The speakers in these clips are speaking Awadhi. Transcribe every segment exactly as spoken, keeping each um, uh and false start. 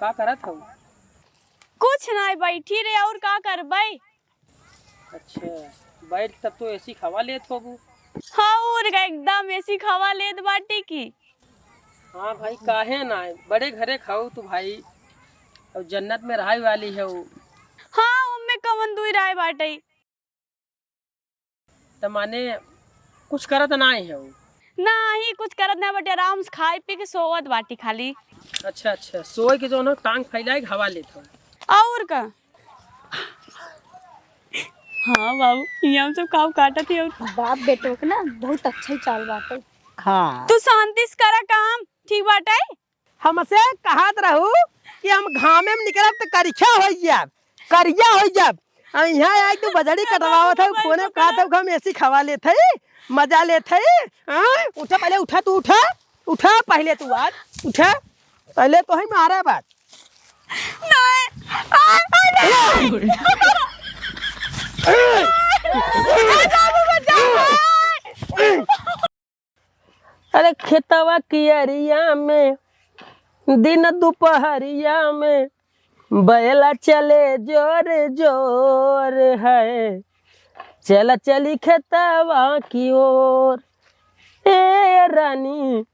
का करत हऊ? कुछ नाहीं, बैठी रहे, अउर का करबै? अच्छा, बैठ, तब तो एसी क हवा लेत होबू। हाँ, अउर का, एकदम एसी क हवा लेत बाटी की। हाँ भाई, काहे नाहीं, बड़े घरे क हऊ तू भाई, अउर जन्नत में रहइ वाली हऊ। हाँ, ओमे कवन दुइ राय बाटइ। त माने कुछ करत नाहीं हऊ? नाहीं, कुछ करत नाहीं बाटी, आराम से खाइ पी के सोवत बाटी खाली। अच्छा, अच्छा, सोइ के जउन हऊ टांग फैलाइ के हवा लेत हऊ। अउर का? हाँ बाबू, ये हम सब काउ काटत ही अउर। बाप बेटो के ना बहुत अच्छा ही चाल बाटे। हाँ। तू शांति से करा काम, ठीक बाटे? हमसे कहत रहू कि हम घामे में निकलब त करिखा होइ जाब, करिया होइ जाब। आ इहाँ आइ तू बजड़ी कटवावत हऊ, फोने में कहत हऊ कि हम एसी क हवा लेत हई, मजा लेत हई। हाँ? उठा पहिले, उठा तू, उठा, उठा पहिले तू आज, उठा। पहिले तोहइ मारे बात। नहीं। आ, आ, नहीं। ए बाबू, बचाओ। अरे खेतवा कियरिया में, दिन दुपहरिया में, बैला चले जोर जोर है। चला चली खेतवा की ओर, ए रानी,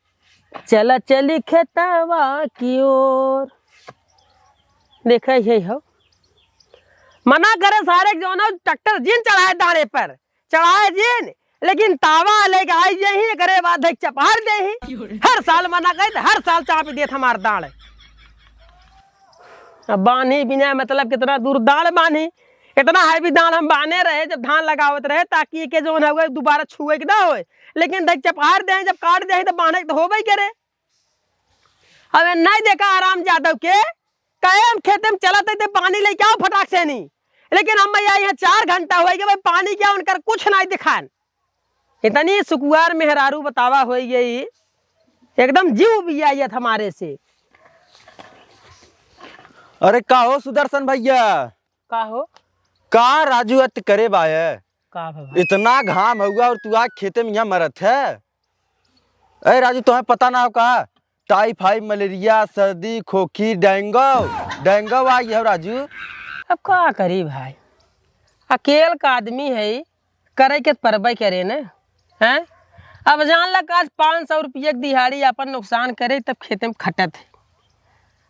चला चली खेतवा की ओर। देखा, यही हो। मना करे सारे के जउन हऊ ट्रैक्टर जिन चढ़ाए दाड़े पर, चढ़ाए जिन, लेकिन तावा लेके आई जइहीं, एकरे बाद है चपहार देहीं। हर साल मना करी त हर साल चाप देत हमार दाड़। अब बान्ही बिना मतलब कितना दूर दाड़ बान्ही, इतना heavy दाड़ हम बान्हे रहे जब धान लगावत रहे, ताकि एके जउन हउवे दुबारा छुए के ना होए। लेकिन देख चपहार देहीं, जब काट देहीं त बान्हे के त होबे करे। अब नाहीं देखा आराम जादव के, कहे हम खेते में चलत हई, ते पानी लेके आओ फटाक से नहीं। लेकिन हम भैया यहाँ चार घंटा होइ गए, भाई पानी क्या उनकर कुछ नाहीं दिखान। इतनी सुकुवार मेहरारू बतावा होइ गई, एकदम जीव उबियात हमारे से। अरे का हो सुदर्शन भैया? का हो? का राजू अत करे बाय? का भवा? इतना घाम हुआ और तू आज खेते में यहाँ मरत है। अरे राजू, तुम्हें पता ना हो का? टाइफाइड, मलेरिया, सर्दी, खोखी, डेंगू, डेंगू आ गया हो राजू। अब का करी भाई, अकेल का आदमी है, करे के परबे करे न, हैं? अब जान ला, आज पाँच सौ रुपया के दिहाड़ी अपन नुकसान करे, तब खेते में खटत है।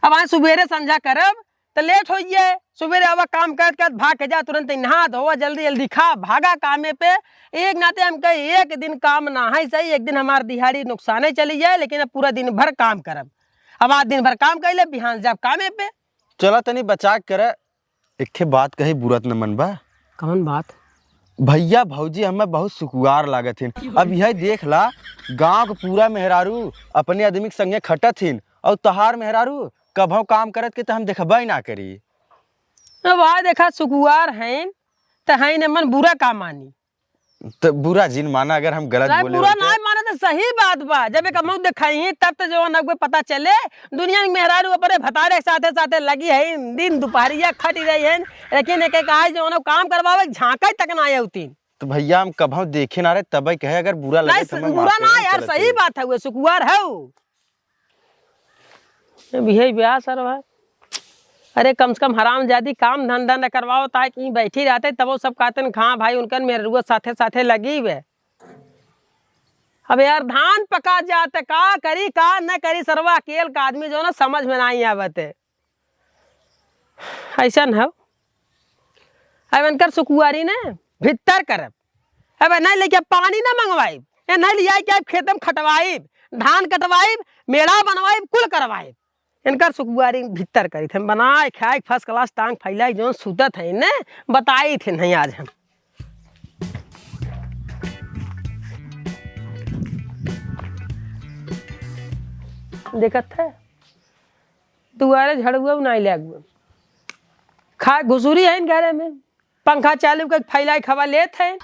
अब आज सुबेरे संझा करब, त लेट होइ जाए। सुबेरे आवा, काम करत करत भाग के जा, तुरंत ही नहा धोवा, जल्दी जल्दी खा, भागा कामे पे। एक नाते हम कहे, एक दिन काम ना है सही, एक दिन हमार दिहाड़ी नुकसाने चली जाए, लेकिन अब पूरा दिन भर काम करब। अब आज दिन भर काम कइले, बिहान जाब कामे पे। चला तनी बचा के करे, एक ठे बात कही, बुरा त न मनबा। कौन बात? भैया भौजी हमें बहुत सुकुवार लागत हिन। अब यह देख ला, गांव के पूरा मेहरारू अपने आदमी के संगे खटत हिन, और तोहार मेहरारू कभौ काम करत के त हम देखबे ना करी। अब भाई देखा, सुकुवार हैं त हैं न, मन बुरा का मानी। त बुरा जिन माना, अगर हम गलत नहीं, बोले बुरा होते। नहीं माने त सही बात बा। जब एक हमहू देखाई तब त जवन अगुए पता चले। दुनिया में मेहरारू अपने भतारे के साथे साथे लगी है, दिन दुपहरिया खटी रही है, लेकिन एक एक आए जवन काम करवावे, झांके तक ना आए उतीन। त भैया हम कभौ देखे ना रहे, तबे कहे अगर बुरा लगे नहीं, त हमें बुरा माफ ना करे, यार, चलते सही हैं। बात है, वो सुकुवार है वो। अब यही ब्याह सरवा। अरे कम से कम हरामजादी काम धंधा न करवाओ, ताकि बैठी रहते, तब वो सब कहते न, "हाँ भाई, उनकन मेहरुआ साथे साथे लगी हुए।" अब यार धान पका जात, का करी का न करी, सरवा अकेल का आदमी जो ना समझ में नहीं आवत है। ऐसा न हो, अब इनकर सुकुवारी न भित्तर करब। अब नहीं लेके पानी ना मंगवाइब, ए नहीं लिया के खेतम खटवाइब, धान कटवाइब, मेड़ा बनवाइब, कुल करवाइब। इनकर सुकुवारी भित्तर करी थे, बनाए खाए first class टांग फैलाई जौन सुतत है ने बताई थे नहीं आज हम। देखत है दुआरे झड़ुआ नहीं लागू, खा घुसुरी है घरे में। पंखा चालू कर फैलाई खवा लेत है।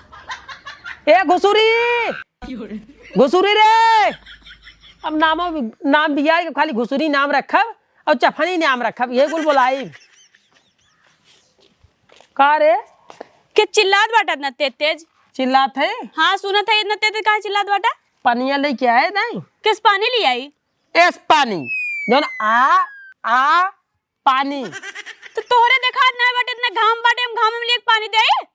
ए घुसुरी, घुसुरी रे। अब नामो, नाम बिगाड़ के खाली घुसुरी नाम रखब और चफनी नाम रखब, ये कुल बोलाई। का रे? के चिल्लात बाटा इतना तेज तेज? चिल्लात है? हाँ, सुनत है इतना तेज तेज काहे चिल्लात बाटा? पनिया लेके आए नहीं? किस पानी ले आई? एस पानी, जौन आ, आ, पानी। तो तोहरे देखात नाहीं बाटे, इतना घाम बाटे, हम घाम में लेके पानी देई?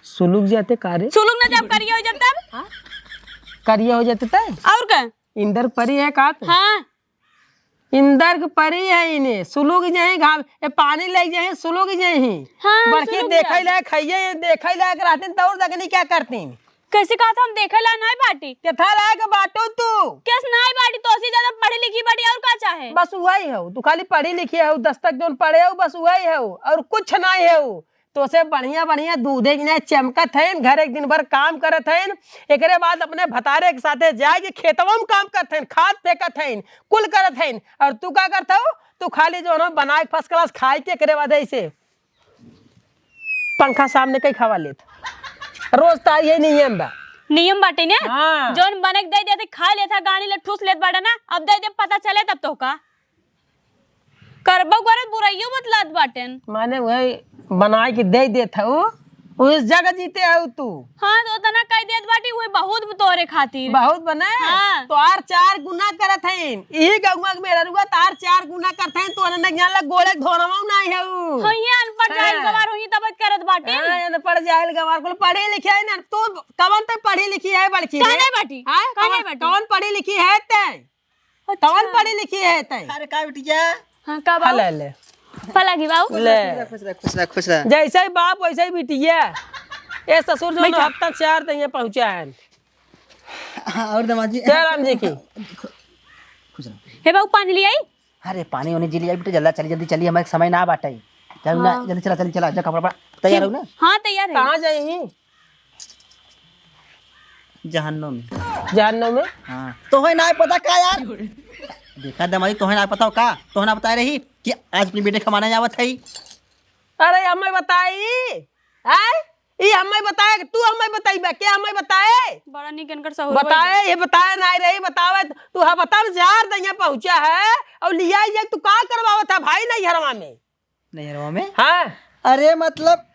सुलुक जाते का रे? सुलुक ना जब करिया हो जाता तब? हाँ? करिया हो जाते तय? और का? इंदर परी है का तू? हाँ। इंदर के परी है इन्हें, सुलुक जाही घाम, ए पानी ले जाही, सुलुक जाही। हाँ, बड़की सुलुक देखे जाही। लायक है, ये देखे लायक रहतीन, तौर दगनी क्या करतीन? कैसे कहत हम देखे लायक नाहीं बाटी? केथा लायक बाटो तू? केस नाहीं बाटी, तोसे ज्यादा पढ़ी लिखी बाटी, और का चाहे? बस वही हो, तू खाली पढ़ी लिखी हो, दस तक जौन पढ़े हो, बस वही हो, और कुछ नाहीं हो। तोसे बढ़िया बढ़िया दूधे की नाहीं चमकत हइन, घर एक दिन भर काम करत हइन, एकरे बाद अपने भतारे के साथे जाए के खेतवा में काम करत हइन, खाद फेंकत हइन, कुल करत हइन, और तू का करत हो? तू खाली जौन हो बनाए के first class खाए के, एकरे बाद ऐसे पंखा सामने कई खवा लेत। रोज तार यही नियम बा। नियम बाटे ने? हाँ। जौन बने के दे देते, खा लेत है, गानी ले ठूस लेत बाटे ना, अब दे दे, पता चले तब तो का। करबो करत बुराइयो बतलात बाटेन। माने वही बनाए के दे देत हऊ, उस जगह जीते हऊ तू। हाँ, तो उतना कह देत बाटी, वही बहुत तोरे खातिर। बहुत बने? हाँ। तो आर चार गुना करत हईन। इही गौवा के मेहररुआ तो आर चार गुना करत हईन, तो उन्हें ज्ञान लग गोड़े धोनवा नाहीं हऊ। होइए अनपढ़ जाहिल हाँ। गवार होइए तब करत बाटी। हाँ, अनपढ़ जाहिल गवार कुल पढ़ी लिखी है ना, तू कवन तक पढ़ी लिखी है बड़की रे? काहे बाटी? हाँ? काहे कवन, बाटी? कवन पढ़ी लिखी है ते? अच्छा। कवन पढ़ी लिखी है तै? अरे का बिटिया? हाँ, का बाबू? ले, ले। पलागी बाबू। ले। खुश रह, खुश रह, खुश रह। जैसे ही बाप वैसे ही बिटिया। ए ससुर जो बैठा। हफ्ता चार दिन ये पहुँचा है। हाँ, और दामाद जी। जय राम जी की। खुश रह। हे बाबू, पानी ले आई? अरे पानी वानी जी ले आई बेटा, जल्दी चली, जल्दी चली, हमारे समय ना बाटे। चल ना, हाँ। जल्दी चला, चली, चला, जा कपड़ा पड़ा। तैयार हो ना? हाँ, तैयार है। कहाँ जाएंगी? जहन्नुम में। जहन्नुम में? हाँ। तोहे नाहीं पता का यार? देखा दमाई, तोहे नाहीं पता हो का? तोहे ना बताए रही कि आज अपनी बेटे खमाने आवत है। अरे हमें बताई, हैं? ई हमें बताए कि तू हमें बताई बा? के हमें बताए? बड़ा निक इनकर सहूर बताए, ये बताए नाहीं रही, बतावे तू। हाँ, बता, चार दैया पहुँचा है और लिया ये तू का करवावत है भाई नहीं घरवा में? नैहरवा में? हाँ। अरे मतलब,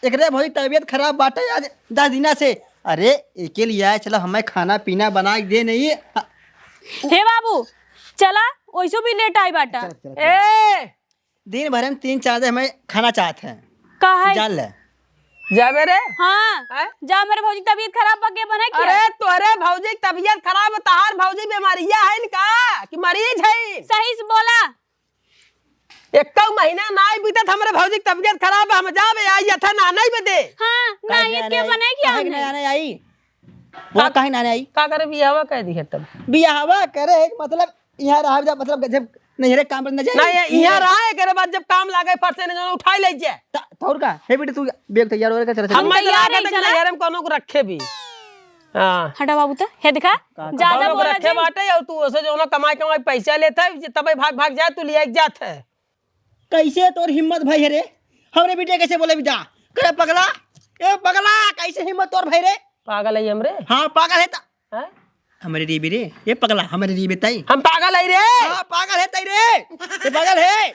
एकरे भौजी तबीयत खराब बाटे आज दस दिना से। अरे, एके लिए आए, चला हमें खाना पीना बना के दे नहीं। हे बाबू, चला, वैसो भी लेट आई बाटा। चल, चल, चल। ए! दिन भर में तीन चार दे हमें खाना चाहत हैं। का है? जान ले। जाबे रे? हाँ। हैं? जा, मेरे भौजी तबीयत खराब बा, के बना के? अरे, तोहरे भौजी की तबीयत खराब, तहार भौजी बीमारिया है इनका कि मरीज है? सही से बोला। एक्कौ महीना नाई बीतत, हमरे भौजी के तबियत खराब बा, हम जाबे, आई अथा ना, नाई बदे। हाँ, काहे नाई, के आने के आई? बनाई क्या काहे के हमने? नाई आने आई? बोला, का, काहे नाने आई? का करे, बियाहवा कह दी है तब? बियाहवा करे, एक मतलब, यहाँ रहा जा, मतलब, जब नैहरे काम पर न जाए। नहीं, यहाँ रहा, एकरे बाद जब काम लागे, फट से न जानो, उठाई ले जाए। त-, तौर का? हे बेटी, तू बैग तैयार हो रहा, चल, चल। हम हम तैयार तैयार है, है, कि चला। नैहरे में कोनो को रखे भी। हाँ। हटा बाबू, तो हे देखा, का, का? ज्यादा कौनो बोला रखे जाए। बाटे, और तू ओसे जौनो कमाई, कमाई पैसा लेत है, जे तबे भाग, भाग जाए, तू लिया के जात है। कैसे तोर हिम्मत भाई है रे? हमरे बिटिया कैसे बोले बिदा? करे पगला, ए पगला, कैसे हिम्मत तोर भाई रे? पागल है हमरे? हाँ, पागल है ता। हैं? हमरे रीबी रे, ये पगला, हमरे रीबी ताई। हम पागल है रे? हाँ, पागल है ताई रे। ये पागल है।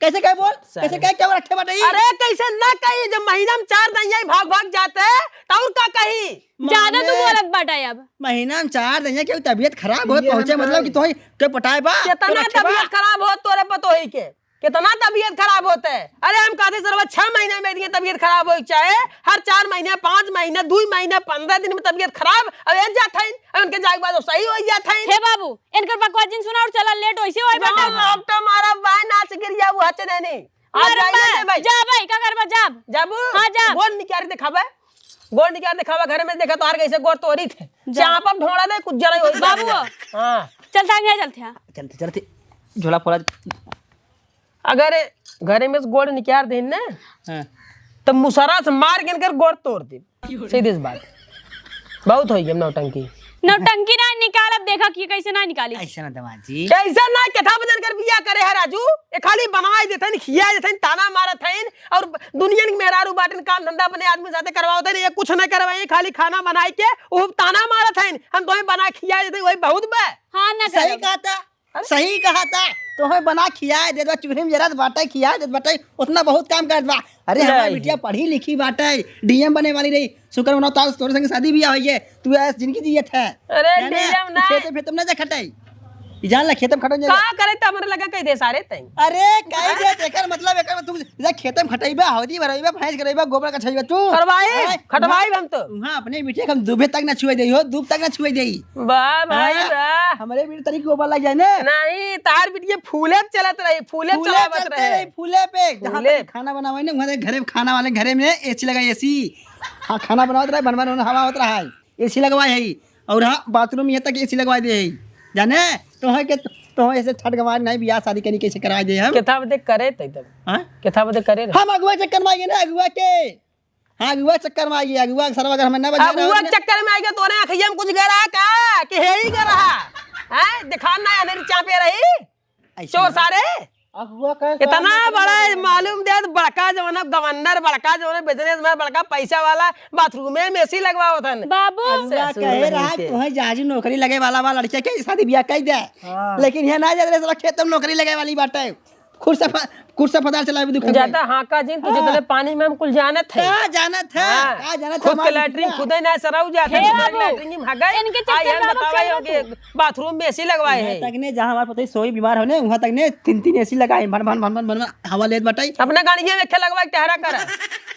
कैसे कहे बोल? सारे। कैसे कहे, क्या रखे बाटे ई? अरे, कैसे ना कही, जब महीना में चार दैया भाग भाग जाते, तो और का कही? ज्यादा तू माने बोलत बाटा अब। महीना में चार दैया के तबियत खराब हो, ये पहुँचे हम मतलब कि कही। तोही के पटाए बा, कितना के रखे बा। तबियत खराब हो तोरे पतोही के? कितना तबियत खराब होते? अरे, हम कहते सरवा छह महीने में इनके तबियत खराब हो, चाहे हर चार महीने, पाँच महीने, दो महीने, पन्द्रह दिन में तबियत खराब, अब एक जात है, अब इनके जाए के बाद सही हो जात है। हे बाबू, इनकर बकवास जिन सुना और चला, लेट वैसे होई ना, बाटा। अब तो मारा बाय नाच गिर जाऊ हचे नहीं। आज मरबा, जाइए ले भाई। जा भाई, का करबा, जाब। जाबू? हाँ, जाब। गोड़ निकाल दिखावे। गोड़ निकाल दिखावे, घर में देखा तो हर कैसे गोड़ तोड़ी थे। जा। चापा ढोड़ा दे, कुछ जरा होई बाबू। हाँ। चल, थांगे चल थे। चलते, चलते। झोला फोड़ा। अगर घरे में से गोड़ निकाल देन ना, हाँ। तो मुसरा से मार के इनकर गोड़ तोड़ दे। सीधी सी बात। बहुत होई गई नौटंकी। नौटंकी ना निकाल, अब देखा कि कैसे ना निकाली। ऐसे ना दमाद जी। ऐसा ना केथा बदल कर बिया करे है राजू। ये खाली बनाए देते हैं, खिया देते हैं, ताना मारत हैं और दुनिया के मेहरारू बाटन काम धंधा अपने आदमी साथे करवावत हैं, ये कुछ ना करवाए, खाली खाना बनाए के वो ताना मारत हैं। हम तुम्हें बना खिया देते हैं, वही बहुत बा। हाँ ना सही करब। कहा था। अरे? सही कहा था, तोहे बना खियाए देत बा, चूल्हे में जरत बाटे, खियाए देत बाटे, उतना बहुत काम करत बा। अरे, हमार नहीं। बिटिया पढ़ी लिखी बाटे, डीएम बने वाली रही, शुक्र मनाओ, ताज तोरे संग शादी बियाह होइए, तू ऐस जिंदगी जियत है। अरे, है ना? डीएम ना। खेते पे तुम ना जा खटाई। जान ला, खेते में खटो जाए। का करे त हमरे लगा कह दे सारे तई। अरे, कह दे, एकर मतलब, एकर मतलब, तू जा खेते में खटइबा, हौदी भरइबा, भैंस करइबा, गोबर कछइबा तू। करवाई, हैं? खटवाई हम तो। वहाँ अपने बिटिया के हम दूबे तक ना छुए देई हो, दूब तक ना छुए देई। वाह भाई, हाँ? वाह। हमरे बिटिया तनी गोबर लग जाए ना। नहीं, तार बिटिया फूले पे चलत रही, फूले पे फूले चलावत चलते रहे। रही, फूले पे। जहाँ फूले। तक खाना बनावे ना, वहाँ तक घरे में खाना वाले, घरे में एसी लगा, एसी। हाँ, खाना बनावत रहे, बन बन हवा होत रहा है। एसी लगवाए है। और हाँ, बाथरूम यहाँ तक एसी लगवाए दे है। जाने, तो है के, तो है ऐसे ठट गवार नहीं, बियाह शादी कनी कैसे कराए दे हम। केथा बदे करे तई तब? हाँ? केथा बदे करे रहे? हम अगुआ चक्कर में आइए ना, अगुआ के। हाँ, अगुआ चक्कर में आइए, अगुआ के सरवा अगर हमें ना बचा रहे अगुआ होते ना। चक्कर में आइए, तोरे अखिया में कुछ गरा का? कि हे ही गरा? हैं? दिखा ना, अनेर चापे रही। ऐसे चोर ना। सारे। अगुआ कहे इतना साहब बड़ा मतलब मालूम दे, बड़का जमाना गवर्नर, बड़का जमाना बिजनेसमैन, बड़का पैसा वाला, बाथरूमे में एसी लगवावत हन। बाबू। अगुआ ससुर कहे नहीं रहा, थे। तोहे जाजू नौकरी लगे वाला बा, लड़के के शादी बियाह कई दे। हाँ। लेकिन ये ना जात रहे, साला खेत में नौकरी लगे वाली बाटे। खुर से फ-, खुर से फदार चलावे दुख जाता। हाँ का जी, तू हाँ। जितने पानी में हम कुल जानत है। का जानत है? हाँ। का जानत है खुद के हमार लैट्रिन बिटिया? खुदे ना सराऊ जाता हे है, बाबू, लैट्रिन में हगई। इनके चक्कर आई हम में बतावे चल हो तू। के बाथरूम में एसी लगवाए हैं। तक ने जहाँ हमार पतोही सोई बीमार होने, वहाँ तक ने तीन तीन एसी लगाए, भन, भन, भन, भन, भन, हवा लेत बाटे। अपना गाड़िया में खे लगवा के टहरा कर।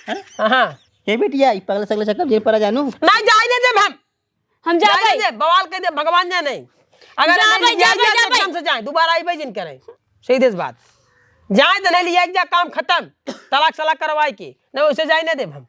हैं? हाँ। हे बिटिया, ई पगला सगला चक्कर जेल पर आ जानू। ना जाए दे देब हम। हम जाए जाबे। दे, बवाल कर दे, भगवान जाने। अगर जाबे, नहीं लिया जाबे, जाए, जाबे। एकदम से जाए, दोबारा आइबे जिन करे। सीधे से बात। जाए तो नहीं लिया, जा काम खत्म। तलाक सलाक करवाए के। ना वैसे जाए ना देब हम।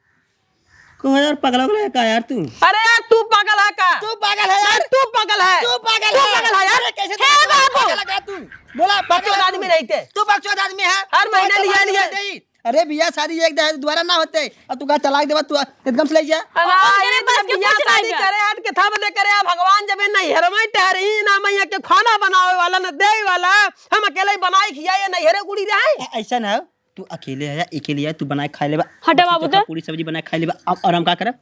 को यार, पगला उगला है का यार तू? अरे यार, तू पागल है का? तू पागल है यार। तू पागल है। तू पागल तू है। पागल है यार। अरे कैसे हे तू बाबू। पागल है का तू? बोला, पागल बकचोद है तू। आदमी नहीं थे। तू बकचोद आदमी है। हर महीने तू लिया, बकचोद लिया। आदमी नहीं। अरे बियाह शादी एक दे-, दोबारा ना होते। अब तू का तलाक देवा, तू एकदम से ले जा। अरे, अरे, ये बस तो के बियाह कुछ शादी नहीं करे, हट के था बदे करे, अब भगवान जबे नहीं हरमई टहरी ना मैया के खाना बनावे वाला, न देवे वाला, हम अकेले ही बनाए खियाए, नहीं हरे कुड़ी रहे। ऐ-, ऐसा ना हो। तू अकेले है या अकेले है, तू बनाए खाए लेबा। हटा बाबू, तो पूरी सब्जी बनाए खाए लेबा। अब और हम का करब?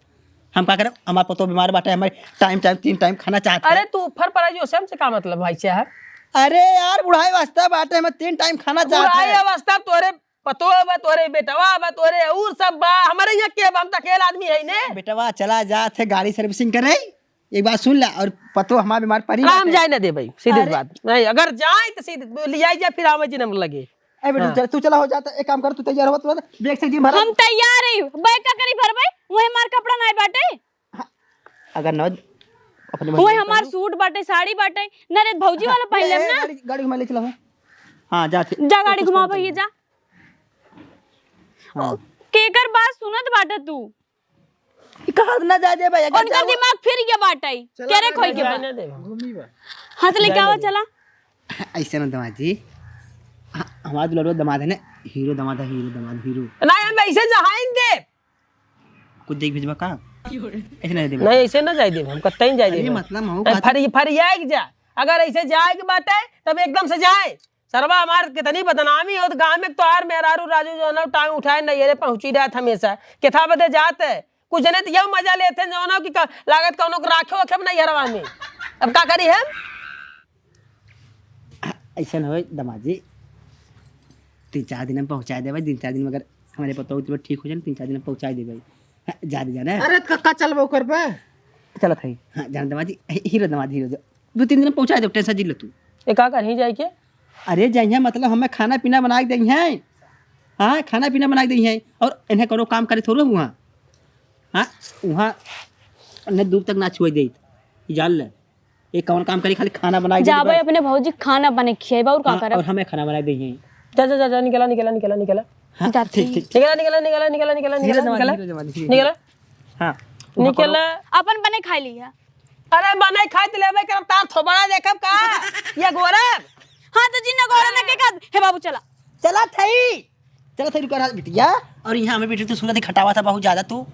हम का करब? हमार पतो बीमार बाटे, हमारे टाइम टाइम तीन टाइम खाना चाहत है। अरे तू ऊपर पर जो से हमसे का मतलब भाई साहब? अरे यार, बुढ़ाई वास्ता बाटे, हमें तीन टाइम खाना चाहत बुढ़ाई है। अवस्था तोरे पतो बा, तोरे बेटवा बा, तोरे और सब बा, हमारे यहाँ के बा, हम तो अकेला आदमी है ने। बेटवा चला जात है गाड़ी सर्विसिंग करे, एक बात सुन ला, और पतो हमार बीमार परी अरे, हम बाटे। जाए ना दे भाई, सीधे अरे। बात। नहीं, अगर जाए तो सीधे लिया जाए, फिर आवे जी नंबर लगे। ए बेटा, हाँ। तू चल, तू चला हो जाता, एक काम कर, तू तैयार हो, तू बैग से जी भरा। हम तैयार ही, बैग का करी भर भाई, वही हमार कपड़ा नहीं बाटे। हाँ, अगर न अपने वही भैया हमार करू। सूट बाटे, साड़ी बाटे, ना रे भौजी वाला पहन लेब ए, ना। गाड़ी, गाड़ी घुमा ले चला हो। हाँ, जा थे। जा गाड़ी घुमा भैया, जा। हाँ। केकर बात सुनत बाटे तू? ई कहा ना जा दे भाई, अगर उनकर जाओ दिमाग फिर गया बाटे। चला केरे ना, खोई के जाए बा। ना दे। घूमी बा। हाथ लेके जाए आवा, ना दे। चला। ऐसे ना दामाद जी, हाँ, हमारा दुल्हन दामाद है ना, हीरो दामाद है, हीरो दामाद, हीरो। ना, हम ऐसे जहाइन दे। कुछ देख भेजबा का? ऐसे ना दे। नहीं, ऐसे ना जाए देब, हम कतई नहीं जाए अरे देब। मतलब, हम अरे बात फरी-, फरिया के जा। अगर ऐसे जाए के बाटे, तब एकदम से जाए। सरवा हमार कितनी बदनामी होत गाँव में, तोहार मेहरारू राजू जौन टांग उठाए नैहरे पहुँची रहत हमेशा। केथा बदे जात है। कुछ जने तो यह मजा लेते हैं जौन कि क-, लागत कौनो के राखे होखे नैहरवा में। अब का करी हम? ऐसा ना होए दामाद जी, तीन चार दिन में पहुँचा देबे, तीन चार दिन में अगर हमारे पतोह तबियत ठीक हो जाए, तीन चार दिन में पहुँचा देबे। हाँ, जा दे, जा ना। अरे, त का चलबो करबे? चलत है। हाँ, जान दामाद जी, ही-, हीरो दामाद, हीरो दे। दो तीन दिन में पहुँचा दे, टेंशन जिन लो तू। ए, का करही जाए के? अरे, जइहें मतलब हमें खाना पीना बना के देइहें। हाँ, खाना पीना बना के देइहें। और इन्हें कौनो काम करे थोड़ो हुआ। हाँ, वहाँ ने दूब तक ना छुए देत। ई जान ले। ये कौन काम करी, खाली खाना बनाए के जाबे बस। अपने भौजी खाना बने खियाबे और का हाँ, करब? और हमें खाना बनाए देइहें। जा, जा, जा, जा, निकला, निकला, निकला, निकला। हाँ, जाती। ठीक, ठीक, ठीक। निकला, निकला, निकला, निकला, निकला, हीरो निकला, जवान, निकला। हीरो जवान, हीरो। निकला। हाँ। निकला। अपन बने खाई लिया। अरे बने खाई त लेबे करब, तार थोबड़ा देखब का? ये गोरब? हाँ, तो जिन गोरा ना के का? हे बाबू, चला। चला थई। चला थई, रुका रहा बिटिया। और यहाँ हमें बिटिया, तू सुनत है, खटावत है बहुत ज्यादा, तू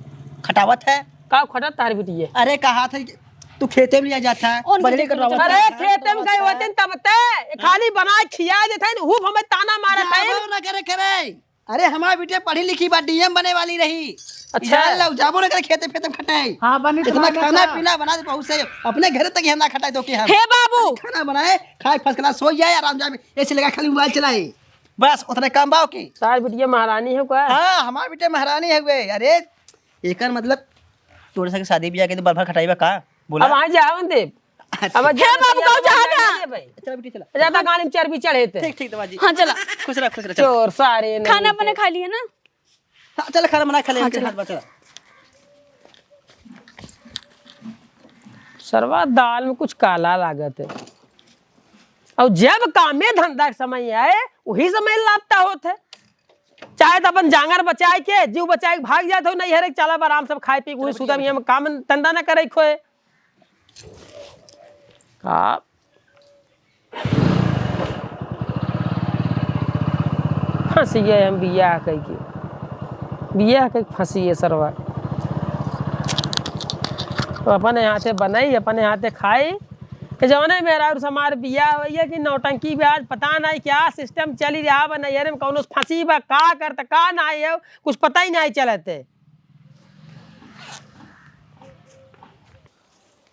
खटावत है। का खटत तार बिटिया? अरे कहा था कि तू खेते में लिया जाता है, उनके बजरी खेते में कटवावत चला। अरे है। खेते में गए होते तब ते, हाँ? खाली बनाए खिया देते हैं, हुप हमें ताना मारत है। जाबो ना करे, करे। अरे हमार बिटिया पढ़ी लिखी बा, डीएम बने वाली रही। अच्छा। जान लो, जाबो ना करे खेते फेते में खटे। हाँ, बनी इतना तुम्हारा खाना नौकरा। पीना बना दे बहुत से, अपने घर तक ही हम ना खटाए तो के हम। हे बाबू। खाना बनाए, खाए फर्स्ट क्लास, सो जाए आराम जाए, एसी लगा खाली मोबाइल चलाए। बस, उतने काम बा ओके। तार बिटिया महारानी है का? हाँ, हमार बिटिया महारानी है वे। अरे, एकर मतलब, तोरे संगे शादी बियाह के तो बरफा खटाई बा का? बोला। अब आ जाओ दे। अच्छा। अब हे बाबू, कहूँ जाना। जाए दे भाई। चला बेटी, चला। ज्यादा गाड़ी में चर्बी चढ़े थे। ठीक, ठीक, दमाद जी। हाँ, चला। खुश रह, खुश रह, चला। चोर सारे नहीं खाना थे। बना खा लिए ना? हाँ, चला, खाना बना खा ले, हाँ, इनके चला। हाथ बचा। सरवा दाल में कुछ काला लागत है। और जब कामे धंधा के समय आए, वही समय लापता होत है। चाहे तो अपन जांगर बचाए के, जीव बचाए के भाग जात हो, नहीं हरे, चला आराम से खाए पी के, वही सुतम, हम काम धंधा ना करे खोए। का फंसिए हम बियाह कइके, बियाह कइके फंसिए सरवा। तो अपने हाथे बनाई, अपने हाथे खाई। ये जौने मेहरारू से हमार बियाह होइए कि नौटंकी ब्याज, पता नहीं क्या सिस्टम चली रहा बा नैहरे में, कौनो फंसी बा, का करत, का नाहीं है, कुछ पता ही नहीं चलत है।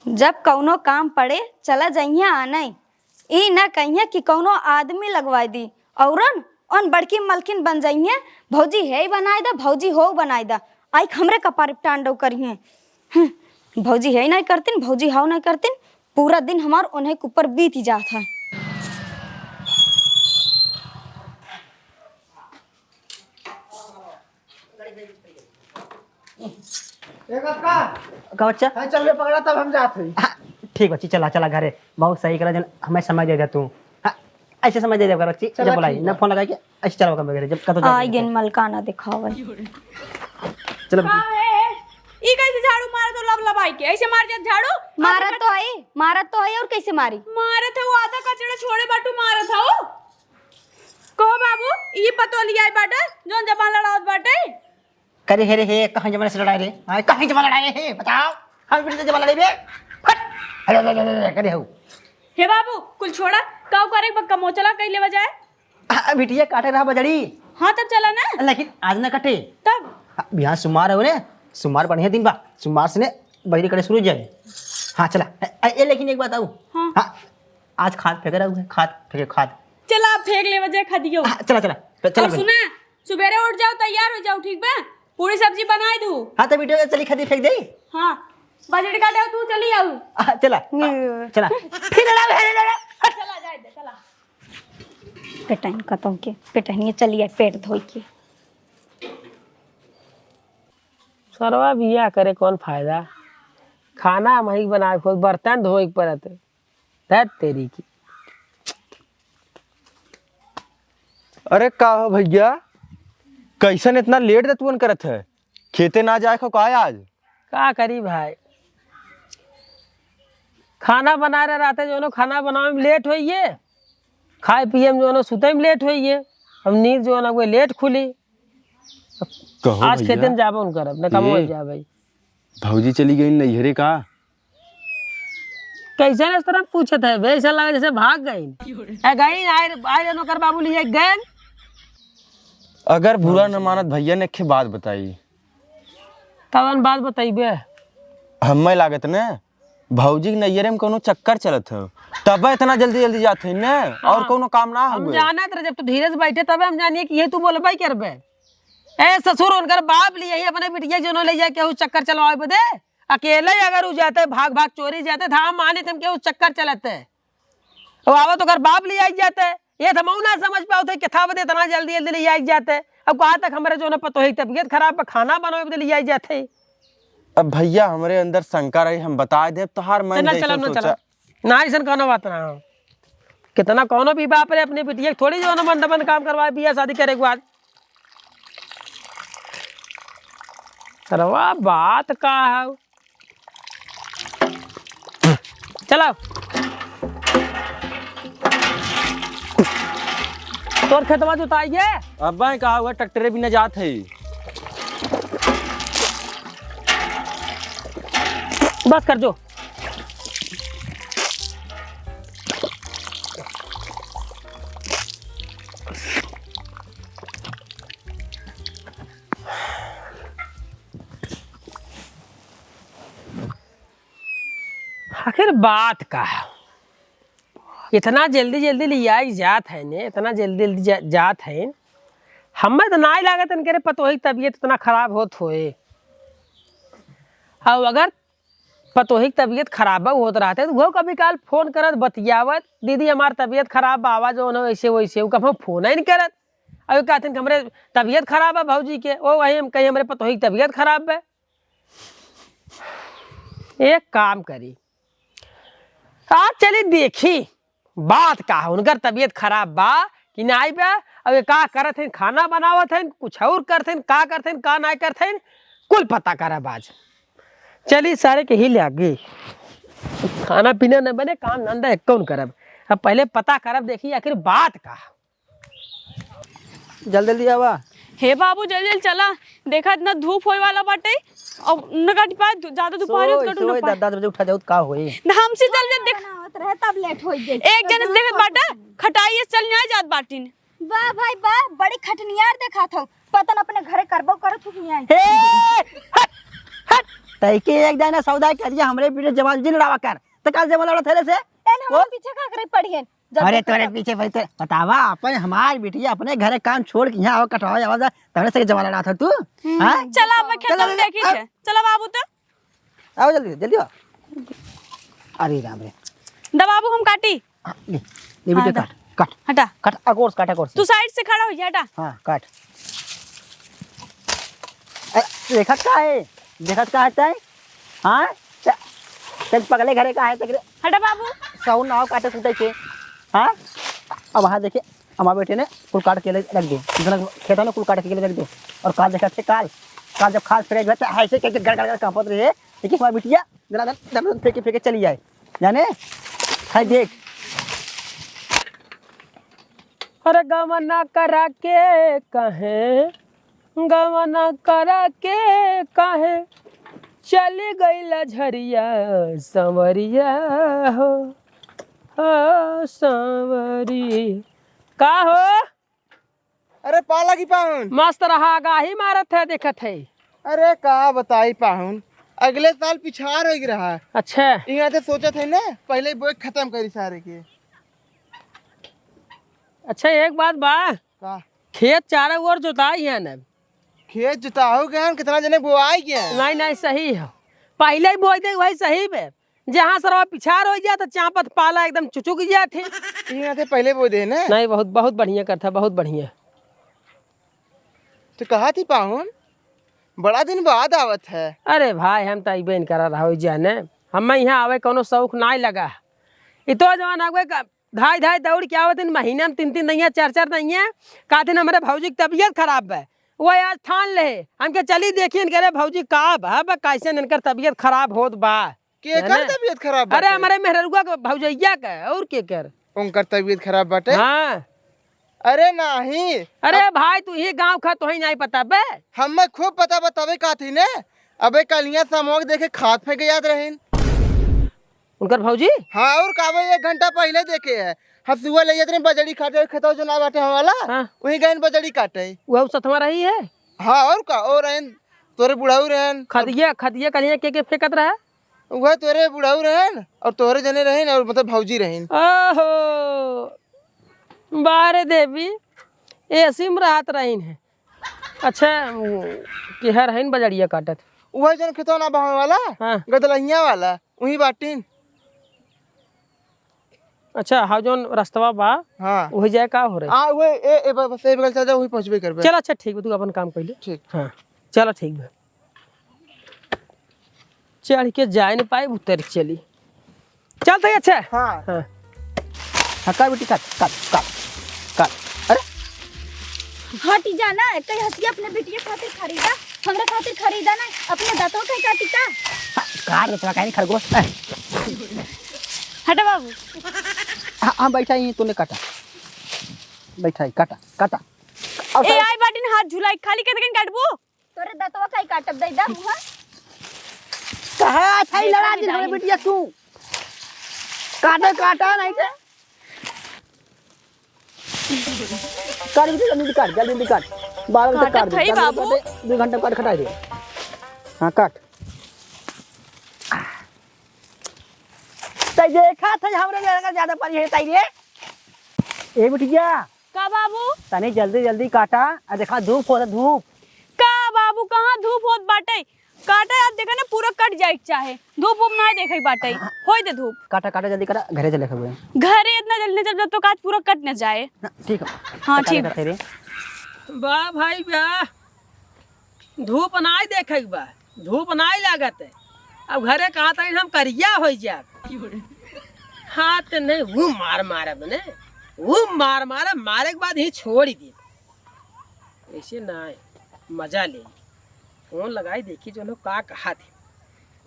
जब कौनो काम पड़े, चला जइहें आनई। ई न कहिहें कि कौनो आदमी लगवाई दी। औरन, उन बड़की मलकिन बन जइहें, भौजी है ही बनाई दा, भौजी हो बनाई दा। आई हमरे कपारे पे टांडव करिहें। हम्म, भौजी है ही नहीं करतीन, भौजी हाउ नहीं करतीन, पूरा दिन हमार उन्हें के ऊपर बीत ही जात है। ए कक्का, का बच्चा? हाँ, चल बे पकड़ा, तब हम जात हई। हाँ, ठीक बच्ची, चला, चला घरे। बहुत सही करा, जन हमें समय दे दे तू। हाँ, ऐसे समय दे दे कर बच्ची, चला, जब बुलाई, ठीक ना बा। फोन लगाई के, ऐसे चला घर में घरे, जब कतो आई जाए गेन तो। मलकाना दिखावे। चलो बच्ची। का है? ई कैसे झाड़ू मारत हो लब लबाई के? ऐसे मार जात झाड़ू? मारत तो है, मारत तो है और कैसे मारी? मारत है वो आधा कचड़ा छोड़े बाटू मारत है वो। कहो बाबू, ई पतोह लियाई बाटे, जौन जबान लड़ावत बाटे। करे हे रे हे, कहाँ जबान से लड़ाई रे? हाँ, कहाँ जबान लड़ाई रे हे? बताओ। हम फिर से जबान लड़ाई बे। हट। अरे, अरे, अरे, अरे, करे हो। हे बाबू, कुल छोड़ा, काऊ करे बक्का मोचला कइले बजाए? आ, बिटिया काटे रहा बजड़ी। हाँ, तब चला ना। लेकिन आज ना कटे। तब? हाँ, बिहान सुमार हो रे, सुमार बढ़िया दिन बा, सुमार से ने बजड़ी करे शुरू जाए। हाँ, चला। ए, ए, लेकिन एक बात आऊ। हाँ। हाँ, आज खाद फेंके रहू है, खाद फेंके, खाद। चला, फेंक ले बजाए खदियो। हाँ, चला, चला, चला और भाई। सुना, सुबेरे उठ जाओ, तैयार हो जाओ, ठीक बा? पूरी सब्जी बनाई दू। हाँ, तो बिटिया चली खदी फेंक दे। हाँ, बजड़ी काटे तू चली आऊ। हाँ, चला। हम्म। चला। फिर लड़ा, लड़ा, लड़ा। चला, जाए दे, चला। पेटहन कतों के, पेटहनिए चली आए पेट धोई के। सरवा बियाह करे कौन फायदा? खाना हमही बनाए के होई, बर्तन धोए के पड़त। दैत तेरी की। अरे का हो भैया, कैसन इतना लेट दतुअन करत है? खेते ना जाए खो का आज? का करी भाई, खाना बना रहे रहते, जौनो खाना बनावे में लेट होइए, खाए पिए में जौनो सुते में लेट होइए, हम नींद जौन है वो लेट खुली। कहो आज भैया, खेते में जाबो न करब, न कमो ए, जाबे। भौजी चली गई नैहरे का? कैसे इस तरह पूछत है बे? ऐसा लगा जैसे भाग गई। ए, गई, आए, आए रहनो कर बाबू लिए गए। अगर बुरा न मानत भैया ने एक बात बताई। कवन बात बताइबे? हमें लागत न भौजी के नैहरे में कोनो चक्कर चलत हो, तबे इतना जल्दी जल्दी जात है न, और हाँ। कोनो काम ना हम हुए। जानत रहे, जब तू धीरे से बैठे तबे हम जानिए कि ये तू बोलबे करबे। ए ससुर, उनकर बाप लिए ही अपने बिटिया के जौनो ले जाए केहू चक्कर चलवावे बदे। अकेले अगर उ जाते, भाग भाग चोरी जाते, त हम मानित हम केहू चक्कर चलते। अब आवत ओकर बाप ले आई जाते, ये त हमहू ना समझ पावत है, किथा बदे इतना जल्दी जल्दी ले आई जाते। अब कहाँ तक हमरे जौन पतोही तबीयत खराब बा, खाना बनावे बदे ले आई जाते। अब भैया हमरे अंदर शंका रही, हम बताए देब, तोहार मन चला, जैसन चला, ना सोचा। चला। ना, ऐसन कौनो बात ना हो। कितना कौनो भी बाप रे अपने बिटिया के थोड़ी जौन मन दमन काम करवाए, बियाह शादी करे के बाद। सरवा बात का है? चला। तोर खेतवा जोताइए। अब्बा कहा हुआ ट्रैक्टरे भी न जात है। बस कर जो। आखिर बात का है? इतना जल्दी जल्दी लियाई जात है ने, इतना जल्दी जल्दी जा, जात है। हमें तो नाई लागत इनके रे पतोही तबीयत इतना खराब होत होए। अब अगर पतोही के तबियत खराब बा, होत रहते तो वो कभी काल फोन करत, बतियावत, "दीदी, हमार तबियत खराब बा, आवा जौन हो, ऐसे वैसे।" उ कभो फोन ही नहीं करत। अब कहथिन कि हमरे तबियत खराब बा भौजी के, ओ वही हम कही, "हमरे पतोही के तबियत खराब बा।" एक काम करी, आज चली देखी बात का है, उनकर तबियत खराब बा कि नाई बा, अब ये का करत हैं, खाना बनावत हैं, कुछ और करत हैं, का करत हैं, का नाई करत हैं, कुल पता करब आज। चली सारे के ही लागी, खाना पीना न बने, काम धंधा एक कौन करब, अब पहले पता करब, देखी आखिर बात का। जल्दी जल्दी आवा। हे बाबू, जल्दी जल्दी चला, देखा इतना धूप होए वाला बाटे, और न काटी पाए, धू-, ज्यादा दोपहर होत सोई, कटू न सोई, पाए। दस, दस बजे उठा जाऊ, का होई? ना, हमसे चल जा, देख। बनावत रहे, तब लेट होई गई। एक जने से देखत बाटा, खटाई से चल नहीं जात बाटिन। वाह भाई वाह, बड़ी खटनियार देखात हो। पता न अपने घरे करबो करत हो कि नहीं। हे, हट, हट। तई के एक दाना सौदा करिया, हमरे पीछे जवान जी लड़ावा कर। त काल जवान लड़ा थेले से? एन हमरे ओ? पीछे का करे पड़ी है? जब अरे तोरे पीछे भाई ते बतावा, अपन हमार बिटिया अपने घरे काम छोड़ के यहाँ आवा, कटवावे आवा जा, तोरे से जवान लड़ा था तू? हम्म। हाँ? चला, अब खेत चला, में देखी आ। थे। चला बाबू तो। आओ जल्दी, जल्दी आओ। अरे राम रे। दा बाबू, हम काटी। हाँ, ले, ले हाँ, बेटे, दा। काट, काट। हटा। काट, अगोर से काट, अगोर से। तू साइड से खड़ा हो जा, हटा। हाँ, काट। अरे, देखत का है? देखत का है तैं? हाँ? च-, चल पगले घरे का है, तकरे हटा बाबू। साउन नाव काटे कूटे के। हाँ? अब वहाँ देखिए, हमारे बेटे ने कुल काट के ले रख दे। इतना खेता ने कुल काट के ले रख दे। और काल देखा थे, काल, काल जब खाल फिरे गए थे, ऐसे करके गड़ गड़ गड़ कांपत रहे। देखिए, हमारी बिटिया दना दन, दना दन फेंके, फेंके चली जाए, जाने? हाय देख। अरे गवना करा के कहे, गवना करा के कहे, चली गइल झरिया, सांवरिया हो, हो सांवरी। का हो? अरे पाला की पाहुन। मस्त रहा, आगाही मारत है, देखत है। अरे का बताई पाहुन, अगले साल पिछार होइ रहा। अच्छा। यहाँ से सोचत है ना, पहले बोए खत्म करी सारे के। अच्छा, एक बात बा। का? खेत चारों ओर जोताई है ना? खेत जोताहो गए हैं, कितना जने बोआई गए हैं। नहीं, नहीं, सही है, पहले ही बोई दे, वही सही बे। जहाँ सरवा पिछार होइ जात, चापत पाला एकदम चुचुक जात है। इहाँ से पहले बोई दे ना। नहीं, बहुत, बहुत बढ़िया करता, बहुत बढ़िया। तो कहा थी पाहुन, बड़ा दिन बाद आवत है। अरे भाई, हम तो अइबे न करा रहा हो जाने, हमें यहाँ आवे कोनो शौक नाई लगा। ई तो जवान आगे का धाई धाई दौड़ के आवत इन, महीना में तीन तीन नहीं है, चार चार नहीं है। कहते हमरे भौजी की तबीयत खराब बा, वो आज ठान ले हमके चली देखिए इनके, अरे भौजी का बा, बा कैसे इनकर तबीयत खराब होत बा। केकर है ना? तबीयत खराब अरे बाटे? हमारे मेहररुआ के भौजैया के, और केकर? उनकर तबीयत खराब बाटे? हाँ। अरे नाही। अरे अब भाई, तू ही गाँव खा, तोही नाई पता बे। हमें खूब पता बा, तबे का थी ने। अबे कलिया समोक देखे खात फेंके जात रहीन। उनकर भौजी? हाँ, और का बे, एक घंटा पहले देखे है। हसुआ ले जात रहे बजड़ी काटे, खेतवा जो ना बाटे हम वाला, हाँ। वही गए बजड़ी काटे। वह सतवा रही है? हाँ, और का, और रहन, तोरे बुढ़ऊ रहन। खदिया, खदिया कलिया के, के फेंकत रहा? वह तोरे बुढ़ऊ रहन और तोरे जने रहन और मतलब भौजी रहन। ओहो, बारे देवी, एसी में रहत रहीन है। अच्छा, वो केहर हईन बजड़िया काटत? उहे जौन खेतवा ना बहावे वाला, हाँ। गदलहिया वाला, उही बाटिन। अच्छा, हाँ, जौन रस्तवा बा, हाँ। उही जाए का हो रहे? हाँ, उहे, ए, ए, बस, बस, ए बगल चल जा, उही पहुँचबे करबे। चल, अच्छा, ठीक बा, तू अपन काम कर ले। ठीक। हाँ, चल, ठीक बा। चढ़ के जाए न पाए, उतर चली। चल तो अच्छा। हाँ। हाँ। हाँ, काट बेटी, काट, काट, काट, काट। अरे। हटी जा ना, कहीं हंसी अपने बिटिया खातिर खरीदा, हमरा खातिर खरीदा ना, अपने दांतों के काटी का? हाँ, काट दे, थोड़ा काहे नहीं खरगोश? ए। हटा बाबू। हाँ, हाँ, बैठा ही, तूने काटा। बैठा ही, काटा, काटा। अब ए, सारे आई बाटिन हाथ झुलाई, खाली के तकन काटबू? तोरे दतवा काई काटब दे दा मुहा। कहा अच्छा ही लड़ा दिन हमरे बिटिया तू। काटे काटा नहीं थे। काट बेटी, जल्दी काट, जल्दी, जल्दी काट। बारह बजे तक काट काटत दे। हई बारह बजे बाबू। काटे, दो घंटा काट खटाई दे। हाँ, काट। तै देखा था हमरे लड़का ज्यादा परी है, तै रे। ए बिटिया। का बाबू? तनी जल्दी जल्दी काटा। आ देखा धूप होत, धूप। का बाबू, कहाँ धूप होत बाटे? काटा यार, देखा ना, पूरा कट जाए के चाहे, धूप उप ना देखे बाटे। हाँ। होई दे धूप। काटा, काटा, जल्दी करा, घरे चले खबे। घरे इतना जल्दी चल जाओ तो काज पूरा कट न जाए। ना, ठीक है। हाँ, काटा ठीक। काटा रे। वाह भाई वाह, धूप ना देखे के बा, धूप ना लागत है। अब घरे कहा था हम करिया हो जाब। हाथ नहीं, वो मार मारब ने, वो मार मारब, मारे के बाद ही छोड़ दे। ऐसे ना है, मजा ले। फोन लगाई देखी जो लोग का कहा थे,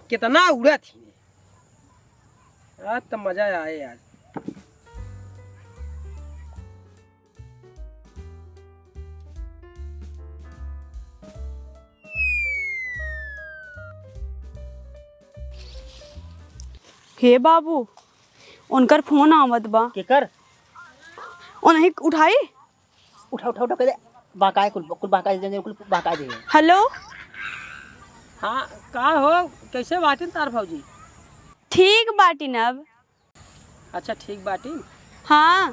कितना उड़ा थी। आज तो मजा आए आज। हे बाबू, उनकर फोन आवत बा। केकर? ओ नहीं उठाई। उठा, उठा, उठा, कह दे। बाकाए कुल, कुल बाकाए दे, कुल बाकाए दे। हेलो। हाँ, का हो, कैसे बाटिन तार भौजी? ठीक बाटिन अब। अच्छा, ठीक बाटिन? हाँ।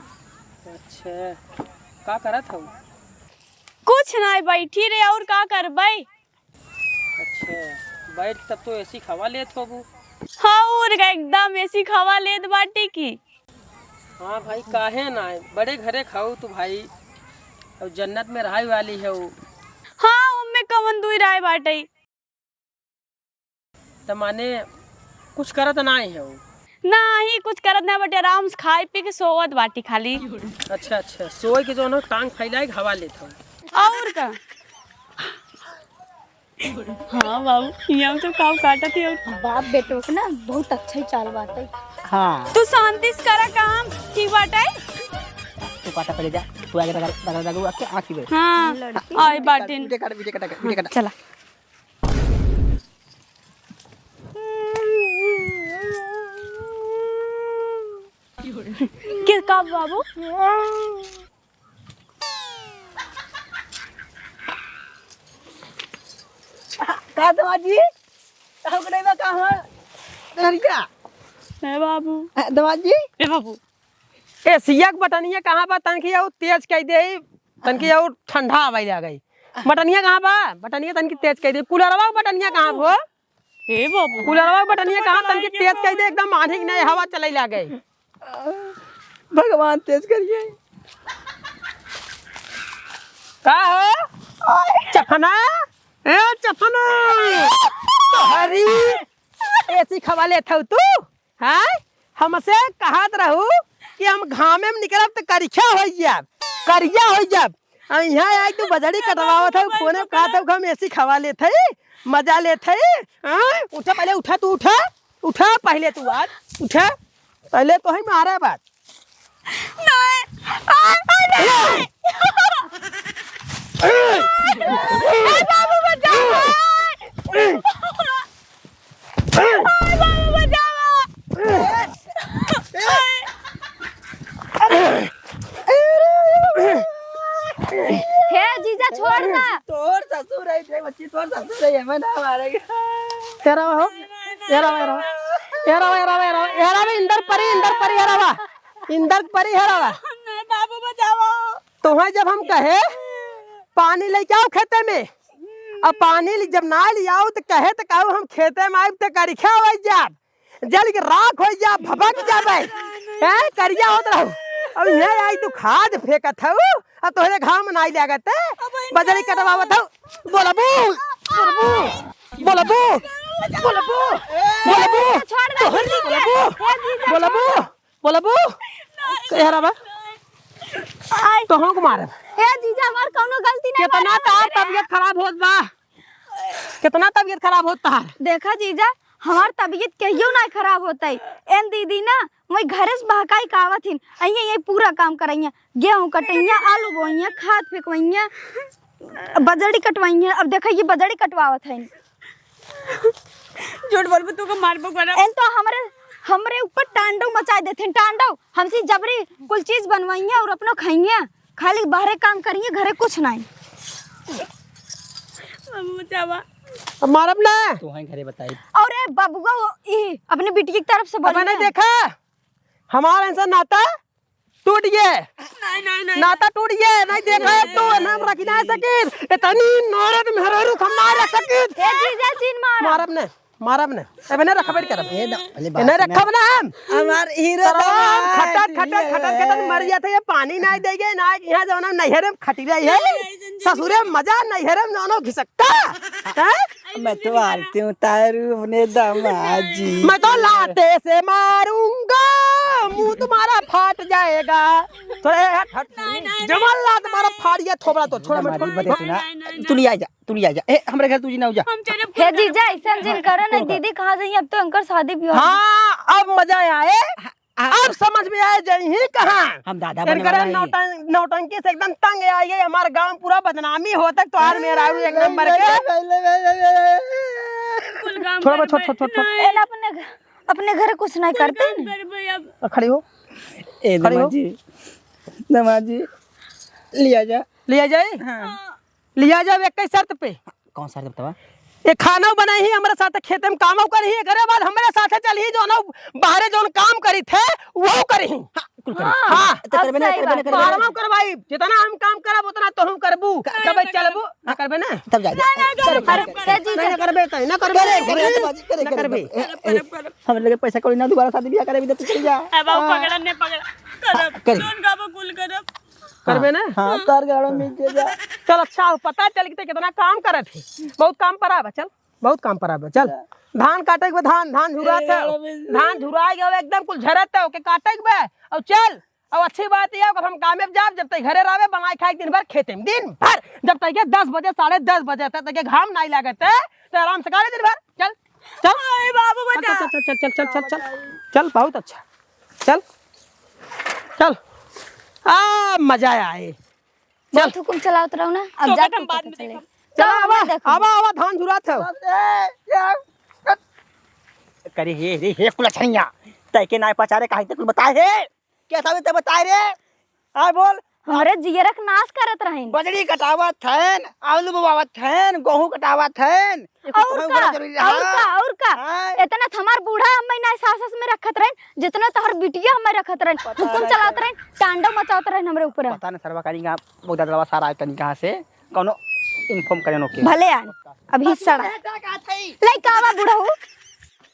अच्छा, का करत हो? कुछ ना, बैठी रे, और का करबै? अच्छा, बैठ तब तो एसी क हवा लेत होबू। हाँ, और का, एकदम एसी क हवा लेत बाटी की। हाँ भाई, काहे ना, बड़े घरे खाऊ तू भाई, और जन्नत में रहाई वाली है वो। हाँ, उनमें कवन दुई राय बाटे। त माने कुछ करत नाहीं है वो? नाही, कुछ करत ना बाटे, आराम से खाए पी के सोवत बाटी खाली। अच्छा, अच्छा, सोए के जो ना टांग फैलाए के हवा लेत हो। और का? हाँ बाबू, यहाँ तो काऊ काटत ही और बाप बेटो के ना बहुत अच्छा ही चाल बाटे। हाँ। तू शांति से करा काम, ठीक बाटे? तू काटा पहले जा, तू आगे बगल, बगल, बगल, आके आँख ही बे। हाँ, लड़की। आई बाटिन। वीडियो काट, वीडियो काट, वीडियो काट। चला। के का बाबू? का दमाद जी? का हो गइल बा, का हो? तोहरी का? ए बाबू। ए, दमाद जी? ए बाबू। ए, एसिया के बटनिया कहाँ बा? तनकी और तेज कइ दे, तनकी और ठंडा आवे लागे। बटनिया कहाँ बा? बटनिया तनकी तेज कइ दे। कूलरवा के बटनिया कहाँ बा? हे बाबू। कूलरवा के बटनिया कहाँ? तनकी तेज कइ दे, एकदम आन्ही के नहीं हवा चले लागे। भगवान तेज करिए। का हो? चफना? ए चफना! तोहरी एसी क हवा लेत हऊ तू? हैं? हमसे कहत रहू कि हम घामे में निकलब त करिखा होइ जाब, करिया होइ जाब। आ इहाँ आई तू बजड़ी कटवावत हऊ, फोने में कहत हऊ कि हम एसी क हवा लेत हई, मजा लेत हई। हैं? उठा पहले, उठा तू, उठा, उठा पहले तू आज, उठा। पहले तोहई मारे बात। नहीं, आ, आ, नहीं। ए बाबू बचाओ। ए बाबू बचाओ। हे जीजा, छोड़ ना। तोर ससुर है, देख बच्ची, तोर ससुर है, ये मैं ना मारेगा। तेरा हो, तेरा, तेरा, तेरा, तेरा, तेरा, तेरा, इंदर परी, इंदर परी, तेरा बा, इंदर परी, तेरा बा। नहीं, बाबू बचाओ। तोहे जब हम कहे, पानी लेके आओ खेते में, अब पानी लि-, जब ना लियाओ तो कहे तो कहू हम खेते में आइब तो करिखा हो जाब। जल के राख होइ जा, भभक जाबे। हैं, करिया होत रहू। अब इहाँ आई तू खाद फेंकत हऊ, अब तोहरे घाम नाई लागत है। बजरी कटवावत हऊ। बोलबू, बोलबू, बोलबू, बोलबू, बोलबू। छोड़ दे, तोहरे जीजा। बोलबू, ए जीजा, बोलबू, छोड़। बोलबू। ए हराबा। आई। तोहरों को मारब। ए जीजा, हमार कौनो गलती ना कितना बा। तार तबियत खराब होत बा। कितना तबियत खराब होत तहार? देखा जीजा, हमार तबियत कहियो ना खराब होत है। एन दीदी ना, वही घरे से बहकाई के आवत हिन। अइया, ये पूरा काम करइया, गेहूं कटइया, आलू बोइया, खाद फेंकवइया, बजड़ी कटवइया। अब देखा, ये बजड़ी कटवावत है। झूठ बोलबू, तू को मारबो करब। एन तो हमरे, हमरे ऊपर तांडव मचाए देथिन, तांडव। हमसे जबरी कुल चीज बनवइया और अपनो खइया। खाली बाहरे काम करिए, घरे कुछ नहीं। बाबू बचावा। अब मारब ना। तोहई घरे बताई। और ए बबुआ, वो ई अपने बिटिया की तरफ से अब बोलिए। मैंने देखा, हमारा ऐसा नाता, टूट गए। नहीं, नहीं, नहीं। नाता टूट गए, नहीं देखा है तो नाम रखी ना सकित। इतनी नौरत मेहरारू खम्मा रख सकित। ए जीजा, जिन मारा। मारब ने, मारब ने। एबे ने रखबे करब। ए दा-, अरे बाप ने रे। रखब ना हम। हमार हीरो सरवा, दामाद, खटर, खटर, हीरो खटर, खटर है। मर जाते, ये पानी ना देगे, ना यहाँ जाना, नैहरे में खटी रही है। ससुरे मजा, नैहरे में जानो घिसकता। हैं? मैं तो आरती उतारू अपने दामाद जी। मैं तो लाते से मारूंगा, मुंह तुम्हारा फाट जाएगा। थोड़ा, ए, हट, हट। नहीं, नहीं, जमल लात मारा, फाड़िया थोबड़ा तो, छोड़ा मत, हमारी छोड़ा। बदे सुना, नहीं, नहीं, तू नहीं आ जा, तू नहीं आ जा। ए, हमरे घर तू जी ना हो जा। हम चले हे जीजा, ऐसा जिन करो ना, दीदी कहाँ जाइए, अब तो अंकर शादी भी हो गई। हाँ, अब मजा आए। आ, अब समझ में आए, जइहीं कहाँ। हम दादा इनकरे बनवाला ही। नौटं-, नौटंकी से एकदम तंग आए, ये हमार गांव पूरा बदनामी होत है, तोहार मेहरारू एक नंबर के। कुल काम छोड़ बे, करबे। छोड़, छोड़, छोड़, छोड़। नहीं। ए ना, अपने घ-, अपने घर कुछ नहीं कुल करते काम हैं। करबे अब। आ, खड़ी हो। ए खड़ी हो। दामाद जी, दामाद जी, लिया जा। लिया जाए? हाँ। लिया जाब एक ही शर्त पे। कौन शर्त बतावा? ये खाना बनाई ही, हमरा साथे खेते में कामो करी ही, एकरे बाद हमरे साथे चली ही, जौन बाहरे जौन काम करी थे, वो करी ही। हाँ, कुल करी। हाँ। तो अब करबे ना, सही करबे ना, बात। करबे ना। फार्मो करवाई, जितना हम काम करब, उतना तोहू करबू। क-, कबे करबे, चलबू, ना करबे ना? तब जा, जा। ना, ना, करब, अरे, करब। ए जीजा। ना, ना करबे, ना करबे, करे, करे, ना करबे। करे, करे, ना करे। करबे। ए, ए, करब, करब। हमरे लगे पैसा कौड़ी ना, दोबारा शादी ब्याह करे, अभी तो तू चल जा। ए बाबू, हाँ। पगला ने पगला। करब। करे। जौन कहबो कुल करब। करबे ना? हाँ, तार गाड़ा में के जा। चल, अच्छा हो, पता चल के ते कितना काम करत है। बहुत काम परा बा, चल, बहुत काम परा बा, चल। जा। धान काटे के बा, धान, धान झुरात है। गाड़ा में से। धान झुराए गए, एकदम कुल झरत है, ओके काटे के बा। और चल, और अच्छी बात यह, अगर हम कामे जाब, जब तक घरे रहबे, बनाए खाए दिन भर खेते में, दिन भर, जब तक के दस बजे, साढ़े दस बजे तक, तक के घाम नहीं लागत है, तो आराम से करे दिन भर, चल, चल। अरे बाबू, बचा। चल, चल, चल, चल, चल, चल, चल, चल, बहुत अच्छा, चल। चल। आ, मजा आए। चल। बहुत हुकुम चलावत रहो ना, अब तो जाके हम बाद पता में चले। देखब। चला, चलो, आवा, मैं देखूँ। आवा, आवा, धान झुरात है। करे हे, रे, हे, कुलछनिया। तै के नाय पचारे, काहे ते कुल बताए हे? क्या साबित ते बताए रे? आय बोल। हमरे जियरक नाश करत रहेन। बजरी कटावत हन, आलू बोआवत हन, गोहूँ कटावत हन। ये कुल और तोहर का? ऊपर जरूरी रहा। और का? और का? हाँ। इतना तो हमार बूढ़ा हमें ना सासस में रखत रहेन, जितना तोहर बिटिया हमें रखत रहेन। पता हुकुम नहीं चलावत रहेन, तांडव मचावत रहेन हमरे ऊपर। पता नहीं सरवा कहीं कहाँ, बोगदा दलवा सारा आए तनी कहाँ से, कौनो inform करेन ओके। भले आन, अभी सड़ा। लइका आवा बूढ़ा हो।